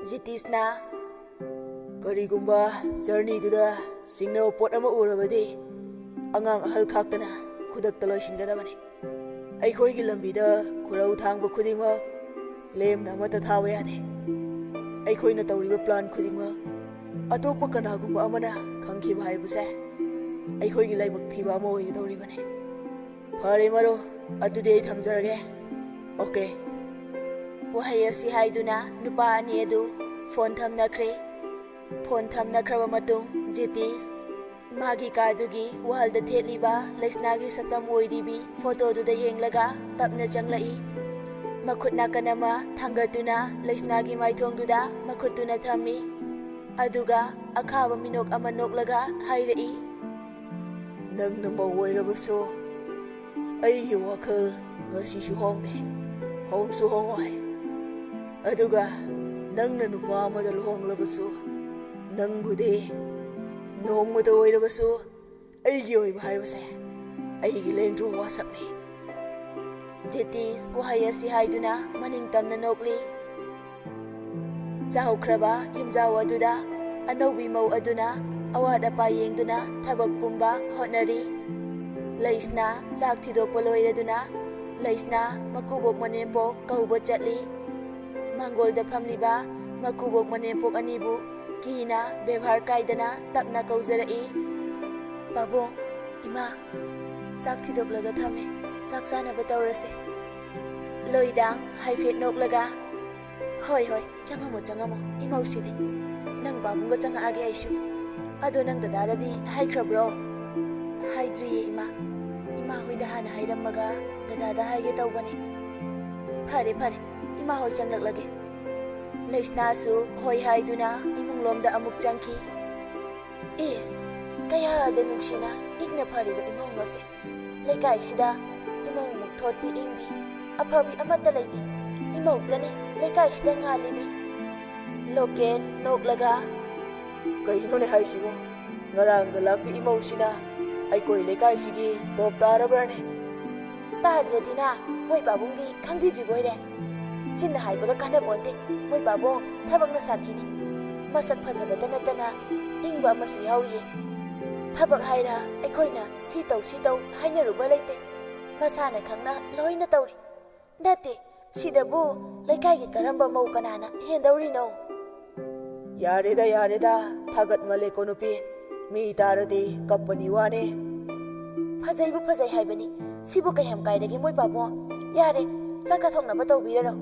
ꯖꯤꯇꯤꯁꯅ, "ꯀꯔꯤꯒꯨꯝꯕ ꯖꯔꯅꯤꯗꯨꯗ ꯆꯤꯡꯅꯕ ꯄꯣꯠ ꯑꯃ ꯎꯔꯕꯗꯤ ꯑꯉꯥꯡ ꯑꯍꯜ ꯈꯥꯛꯇꯅ ꯈꯨꯗꯛꯇ ꯂꯣꯏꯁꯤꯟꯒꯗꯕꯅꯤ꯫ ꯑꯩꯈꯣꯏꯒꯤ ꯂꯝꯕꯤꯗ ꯈꯨꯔꯧ ꯊꯥꯡꯕ ꯈꯨꯗꯤꯡꯃꯛ ꯂꯦꯝꯅ ꯑꯃꯠꯇ ꯊꯥꯕ ꯌꯥꯗꯦ꯫ ꯑꯩꯈꯣꯏꯅ ꯇꯧꯔꯤꯕ ꯄ꯭ꯂꯥꯟ ꯈꯨꯗꯤꯡꯃꯛ ꯑꯇꯣꯞꯄ ꯀꯅꯥꯒꯨꯝꯕ ꯑꯃꯅ ꯈꯪꯈꯤꯕ ꯍꯥꯏꯕꯁꯦ ꯑꯩꯈꯣꯏꯒꯤ ꯂꯥꯏꯕꯛ ꯊꯤꯕ ꯑꯃ ꯑꯣꯏꯒꯗꯧꯔꯤꯕꯅꯤ꯫ ꯐꯔꯦ ꯃꯔꯨꯞ, ꯑꯗꯨꯗꯤ ꯑꯩ ꯊꯝꯖꯔꯒꯦ꯫ ꯑꯣꯀꯦ꯫" ꯋꯥꯍꯩ ꯑꯁꯤ ꯍꯥꯏꯗꯨꯅ ꯅꯨꯄꯥ ꯑꯅꯤ ꯑꯗꯨ ꯐꯣꯟ ꯊꯝꯅꯈ꯭ꯔꯦ꯫ ꯐꯣꯟ ꯊꯝꯅꯈ꯭ꯔꯕ ꯃꯇꯨꯡ ꯖꯤꯇꯤꯁ ꯃꯥꯒꯤ ꯀꯥꯗꯨꯒꯤ ꯋꯥꯜꯗ ꯊꯦꯠꯂꯤꯕ ꯂꯩꯁꯅꯥꯒꯤ ꯁꯛꯇꯝ ꯑꯣꯏꯔꯤꯕꯤ ꯐꯣꯇꯣꯗꯨꯗ ꯌꯦꯡꯂꯒ ꯇꯞꯅ ꯆꯪꯂꯛꯏ꯫ ꯃꯈꯨꯠ ꯅꯥꯀꯟ ꯑꯃ ꯊꯥꯡꯒꯠꯇꯨꯅ ꯂꯩꯁꯅꯥꯒꯤ ꯃꯥꯏꯊꯣꯡꯗꯨꯗ ꯃꯈꯨꯠꯇꯨꯅ ꯊꯝꯃꯤ꯫ ꯑꯗꯨꯒ ꯑꯈꯥꯕ ꯃꯤꯅꯣꯛ ꯑꯃ ꯅꯣꯛꯂꯒ ꯍꯥꯏꯔꯛꯏ, "ꯅꯪꯅ ꯃꯧ ꯑꯣꯏꯔꯕꯁꯨ ꯑꯩꯒꯤ ꯋꯥꯈꯜ ꯉꯁꯤꯁꯨ ꯍꯣꯡꯗꯦ, ꯍꯣꯡꯁꯨ ꯍꯣꯡꯉꯣꯏ꯫ ꯑꯗꯨꯒ ꯅꯪꯅ ꯅꯨꯄꯥ ꯑꯃꯗ ꯂꯨꯍꯣꯡꯂꯕꯁꯨ ꯅꯪꯕꯨꯗꯤ ꯅꯣꯡꯃꯇ ꯑꯣꯏꯔꯕꯁꯨ ꯑꯩꯒꯤ ꯑꯣꯏꯕ ꯍꯥꯏꯕꯁꯦ ꯑꯩꯒꯤ ꯂꯦꯡꯗ꯭ꯔꯣ ꯋꯥꯁꯛꯅꯤ꯫" ꯖꯦꯇꯤꯁ ꯋꯥꯍꯩ ꯑꯁꯤ ꯍꯥꯏꯗꯨꯅ ꯃꯅꯤꯡ ꯇꯝꯅ ꯅꯣꯛꯂꯤ꯫ ꯆꯥꯎꯈ꯭ꯔꯕ ꯌꯨꯝꯖꯥꯎ ꯑꯗꯨꯗ ꯑꯅꯧꯕꯤ ꯃꯧ ꯑꯗꯨꯅ ꯑꯋꯥꯠ ꯑꯄꯥ ꯌꯦꯡꯗꯨꯅ ꯊꯕꯛ ꯄꯨꯝꯕ ꯍꯣꯠꯅꯔꯤ꯫ ꯂꯩꯁꯅꯥ ꯆꯥꯛ ꯊꯤꯗꯣꯛꯄ ꯂꯣꯏꯔꯗꯨꯅ ꯂꯩꯁꯅꯥ ꯃꯀꯨꯕꯣꯛ ꯃꯅꯦꯝꯄꯣꯛ ꯀꯧꯕ ꯆꯠꯂꯤ꯫ ꯃꯥꯡꯒꯣꯜꯗ ꯐꯝꯂꯤꯕ ꯃꯀꯨꯕꯣꯛ ꯃꯅꯦꯝꯄꯣꯛ ꯑꯅꯤꯕꯨ ꯀꯤꯅ, ꯕꯦꯕꯥꯔ ꯀꯥꯏꯗꯅ ꯇꯞꯅ ꯀꯧꯖꯔꯛꯏ꯫ "ꯄꯥꯕꯨꯡ, ꯏꯃꯥ, ꯆꯥꯛ ꯊꯤꯗꯣꯛꯂꯒ ꯊꯝꯃꯦ, ꯆꯥꯛ ꯆꯥꯅꯕ ꯇꯧꯔꯁꯦ꯫" ꯂꯣꯏꯗꯥꯡ ꯍꯥꯏꯐꯦꯠ ꯅꯣꯛꯂꯒ, "ꯍꯣꯏ, ꯍꯣꯏ, ꯆꯪꯉꯝꯃꯣ, ꯆꯪꯉꯝꯃꯣ, ꯏꯃꯧꯁꯤꯗꯤ꯫ ꯅꯪ ꯄꯥꯕꯨꯡꯒ ꯆꯪꯉꯛꯑꯒꯦ ꯑꯩꯁꯨ꯫ ꯑꯗꯣ ꯅꯪ ꯗꯗꯥꯗꯗꯤ ꯍꯥꯏꯈ꯭ꯔꯕ꯭ꯔꯣ?" "ꯍꯥꯏꯗ꯭ꯔꯤꯌꯦ, ꯏꯃꯥ꯫ ꯏꯃꯥ ꯍꯣꯏꯗ ꯍꯥꯟꯅ ꯍꯥꯏꯔꯝꯃꯒ ꯗꯗꯥꯗ ꯍꯥꯏꯒꯦ ꯇꯧꯕꯅꯦ꯫" "ꯐꯔꯦ, ꯐꯔꯦ, ꯏꯃꯥ ꯍꯣꯏ ꯆꯪꯂꯛꯂꯒꯦ꯫" ꯂꯩꯁꯅꯥꯁꯨ ꯍꯣꯏ ꯍꯥꯏꯗꯨꯅ ꯏꯃꯨꯡꯂꯣꯝꯗ ꯑꯃꯨꯛ ꯆꯪꯈꯤ꯫ ꯏꯁ, ꯀꯌꯥꯗ ꯅꯨꯡꯁꯤꯅ ꯏꯪꯅ ꯐꯔꯤꯕ ꯏꯃꯧꯅꯣꯁꯦ꯫ ꯂꯩꯀꯥꯏꯁꯤꯗ ꯏꯃꯧꯃꯨꯛ ꯊꯣꯠꯄꯤ ꯏꯪꯕꯤ ꯑꯐꯕꯤ ꯑꯃꯠꯇ ꯂꯩꯇꯦ꯫ ꯏꯃꯧꯇꯅꯤ ꯂꯩꯀꯥꯏꯁꯤꯗ ꯉꯥꯜꯂꯤꯕꯤ꯫ ꯂꯣꯀꯦꯟ ꯅꯣꯛꯂꯒ, "ꯀꯩꯅꯣꯅꯦ ꯍꯥꯏꯁꯤꯕꯣ? ꯉꯔꯥꯡꯗ ꯂꯥꯛꯄꯤ ꯏꯃꯧꯁꯤꯅ ꯑꯩꯈꯣꯏ ꯂꯩꯀꯥꯏꯁꯤꯒꯤ ꯇꯣꯞ ꯇꯥꯔꯕ꯭ꯔꯅꯦ?" "ꯇꯥꯗ꯭ꯔꯗꯤꯅ, ꯃꯣꯏ ꯄꯥꯕꯨꯡꯗꯤ ꯈꯪꯕꯤꯗ꯭ꯔꯤꯕꯣꯏꯔꯦ?" "ꯆꯤꯟꯅ ꯍꯥꯏꯕꯒ ꯀꯥꯟꯅꯄꯣꯟꯇꯦ, ꯃꯣꯏ ꯄꯥꯕꯨꯡ ꯊꯕꯛꯅ ꯁꯥꯈꯤꯅꯤ꯫ ꯃꯁꯛ ꯐꯖꯕꯇ ꯅꯠꯇꯅ ꯏꯪꯕ ꯑꯃꯁꯨ ꯌꯥꯎꯔꯤꯌꯦ꯫ ꯊꯕꯛ ꯍꯥꯏꯔ ꯑꯩꯈꯣꯏꯅ ꯁꯤ ꯇꯧ, ꯁꯤ ꯇꯧ ꯍꯥꯏꯅꯔꯨꯕ ꯂꯩꯇꯦ꯫ ꯃꯁꯥꯅ ꯈꯪꯅ ꯂꯣꯏꯅ ꯇꯧꯔꯤ꯫ ꯅꯠꯇꯦ, ꯁꯤꯗꯕꯨ ꯂꯩꯀꯥꯏꯒꯤ ꯀꯔꯝꯕ ꯃꯧ ꯀꯅꯥꯅ ꯍꯦꯟꯗꯧꯔꯤꯅꯣ?" "ꯌꯥꯔꯦꯗ, ꯌꯥꯔꯦꯗ, ꯊꯥꯒꯠꯃꯜꯂꯦꯀꯣ ꯅꯨꯄꯤ꯫ ꯃꯤ ꯇꯥꯔꯗꯤ ꯀꯞꯄꯅꯤ ꯋꯥꯅꯦ꯫" "ꯐꯖꯩꯕꯨ ꯐꯖꯩ ꯍꯥꯏꯕꯅꯤ, ꯁꯤꯕꯨ ꯀꯩ ꯌꯥꯝ ꯀꯥꯏꯔꯒꯦ ꯃꯣꯏ ꯄꯥꯕꯨꯡ? ꯌꯥꯔꯦ, ꯆꯥꯛ ꯀꯠꯊꯣꯛꯅꯕ ꯇꯧꯕꯤꯔꯔꯣ꯫"